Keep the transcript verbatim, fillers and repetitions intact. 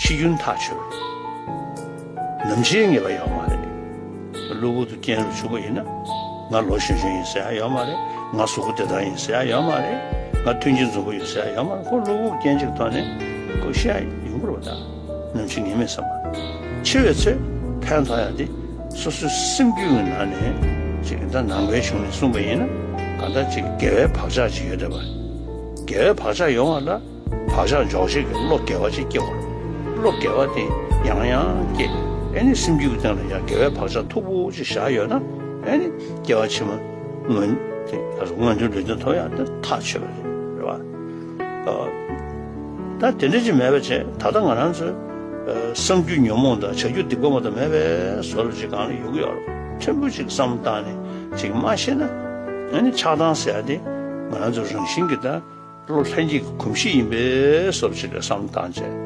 ཁྲིད་རྒྱུན་ཐག་ཆོད་པ་རེད། ནམ་འཆིའི་ངེས་པ་ཡོད་མ་རེད། གློ་བུར་དུ་རྐྱེན་རུ་ཆུག་པ་ཡིན་ན། ང་ལོ་གཞོན་གཞོན་ཡིན་ཟེར་ཡ་ཡོད་མ་རེད། ང་གཟུགས་པོ་བདེ་ཐང་ཡིན་ཟེར་ཡ་ཡོད་མ་རེད། ང་མཐུན་རྐྱེན་འཛོམས་པོ་ཡོད་ཟེར་ཡ་ཡོད་མ་རེད། ཁོ་གློ་བུར་རྐྱེན་གཅིག་ཐོག་ནས་ཁོ་ཤི་ཡ་ཡོང་གི་རེད་པ། ད་ནམ་འཆི་ངེས་མེད་བསམ་པ། འཆི་བའི་ཚེ་ཕན་ཐོགས་ཡ་དེ་སོ་སོའི་སེམས་རྒྱུད་ཀྱི་ནང་ནས་ཅིག་ད་ནང་པའི་གཞུང་ནས་གསུངས་པ་ཡིན་ན། གང་ལྟར་ཅིག་དགེ་བའི་བག་ཆགས་ཅིག་ཡོད་བསྡད་པ། དགེ་བའི་བག་ཆགས་ཡོང་བ་ལ། བག་ཆགས་འཇོག་བྱེད་ཀྱི་བློ་དགེ་བ་ཅིག་སྐྱེ་དགོས་རེད། བློ་དགེ་བ་དེ་ཡང་ཡང་སྐྱེ། ཨེ་ནི་སེམས་རྒྱུད་ཀྱི་སྟེང་ལ་ཡང་དགེ་བའི་བག་ཆགས་མཐུག་པོ་ཅིག་བཞག་ཡོད་ན། ཨེ་ནི་སྐྱེ་བ་ཕྱི་མ་མངོན་དེ་མངོན་མཐོའི་ལུས་རྟེན་ཐོབ་ཡག་དེ་ཐག་ཆོད་པ་རེད། རེད་བ། ཨ། ད་དེ་འདྲ་ཅིག་མེད་པ་བྱས། ད་ལྟ་ང་རང་ཚོའི་ཨ་བསམ་རྒྱུ་ཉོན་མོངས་དང་བྱ་རྒྱུ་སྡིག་པ་མ་གཏོགས་མེད་པའི་བཟོ་འདྲ་ཅིག་གང་ལ་ཡོང་གི་ཡོད་རེད། ཕྲན་བུ་ཅིག་བསམ་བློ་བཏང་ནས་ཅིག་མ་ཤེས་ན། ཨ་ནི་ཆགས་སྡང་ཟེར་ཡ་དེ་ང་རང་ཚོ་རང་བཞིན་གྱི་ད་བློ་ལྷན་སྐྱེས་ཀྱི་གོམས་གཤིས་ཡིན་པའི་བཟོ་འདྲ་ཅིག་ལ་བསམ་བློ་བཏང་བྱས།